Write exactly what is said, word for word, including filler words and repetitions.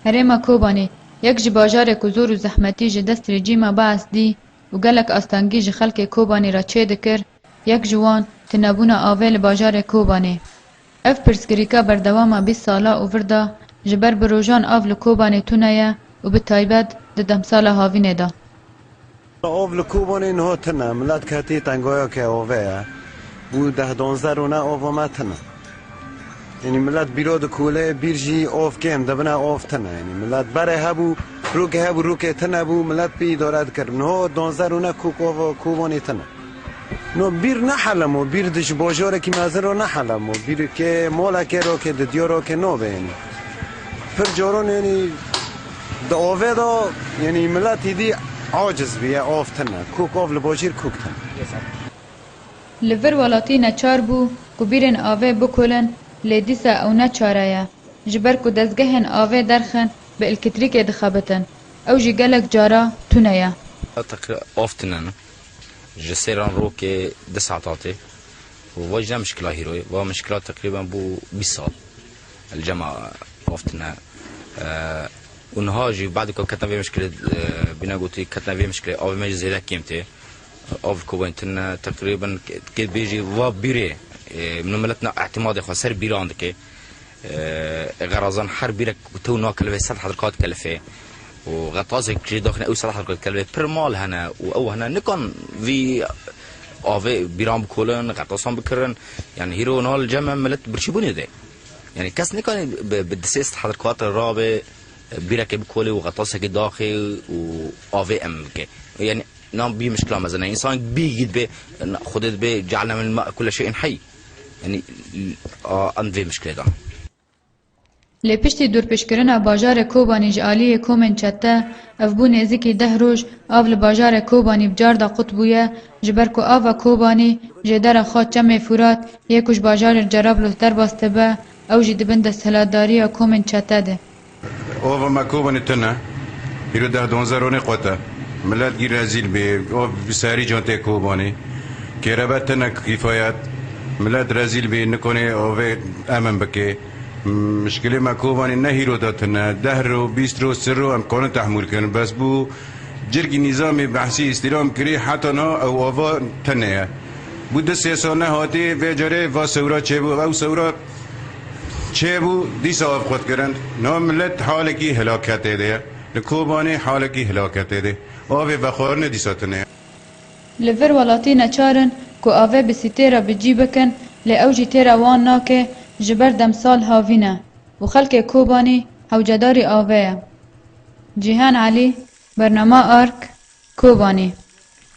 Herêma Kobanê, yek ji bajarê ku zor û zehmetî ji dest rejîma Baas dî û gelek astengî ji xelkê Kobanê re çêdikir, yek ji wan tunebûna avê li bajarê Kobanê. Ev pirsgirêka berdewama bîst sala û vir de ji ber bi rojan av li Kobanê tune ye û bi taybet di demsala havînê de. Ov li Kobanê niha tune. Milet ketî tengaya ke ove ye. Bû deh donze rûne ova me tune. Yanî milet bîro dikole, bîr jî ov kêm dibine, ov tune. Yanî milet berê hebû, rûkê hebû, rûkê tune bû, milet pê îdare dikir. Niha donze rûne kok ova Kobanê tune. No bîr nehelemo, bîr di ji bajarekî mezin ro nehelemo. Bîr ke moleke ro ke di diyo ro ke nobe yanî. Pir caran yanî di ove de yanî miletî dî aciz bîye, ov tune. Kok ov li bajêr kok tune. Li vir welatî neçar bû ku bîrên avê bikolin, lê dîsa ew ne çare ye. Ji ber ku dezgehên avê derxin bi elektrîkê dixebitin. Ew jî gelek cara tune ye. Teqrî-, ov tune ne. Ji sêran rokê du saet hatê. Û va jî ne mişkila hîroyê. Va mişkila teqrîben bû bîst sal. Li cema ov tune. E, û niha jî badê ku ketine vê mişkilê, e, bîne gotî ketine vê mişkilê, avê me jî zêde kêm tê. Av Kobanê tune teqrîben ke bêjî va bîrê, e, min û milet na îtimadê xwe ser bîran dike. E, xerazan her bîrek ku tew nakelife sed hezar kat kelife. Û xetasek jê daxine ew sed hezar kat kelife. Pir mal hene û ew hene nikan vî avê bîran bikolin, xetasan bikirin. Yani hîro niha li cem em milet birçîbûnê de. Yani kes nikanî bi, bi di sê sed hezar kat rabe, bîrekê bikolê û xetasekê daxê û avê em bike. Yani nan bî mişkila mezin e. Însan bî gî dibe, Xwedê dibe, "Cealne min ma kulle şeyin hey." Yani, a, em vê mişkilê de. Lê piştî dûrpêçkirina bajarê Kobanî ji aliyê komên çete, ev bû nêzîkî deh roj av li bajarê Kobanî bi car de qut bûye, ji ber ku ava Kobanî jêdera xwe çemê Furat yê ku ji bajarê Cerablus derbas dibe, ew jî di bin desthilatdariya komên çete de. Ova me Kobanê tune. Hîro deh donze ronê qut e. Milet gî rezîl bê. Ov bi serî can tê Kobanê. Kêrebe tune kîfayet. Milet rezîl bê. Nikonê ovê emin bike. Mişkilê me Kobanê ne hîro de tune. Deh ro, bîst ro, sir ro em kanin tehmûl kirin. Bes bû cirkî nîzamê behsî îstîlam kirî heta na ew ova tune ye. Bû du sê sal nehatê vê carê va sewra çêbû. Ew sewra çêbû, dîsa av qut kirin. Niha milet halekî hilaketê de ye. Li Kobanê halekî hilaketê de. Avê vexwarinê dîsa tune ye. Li vir welatî neçar in ku avê bi sîtê re bi cî bikin, lê ew jî têra wan nake, ji ber demsal havîn e û xelkê Kobanî hewcedarî avê ye. Cîhan Elî, Bernama Ark, Kobanî.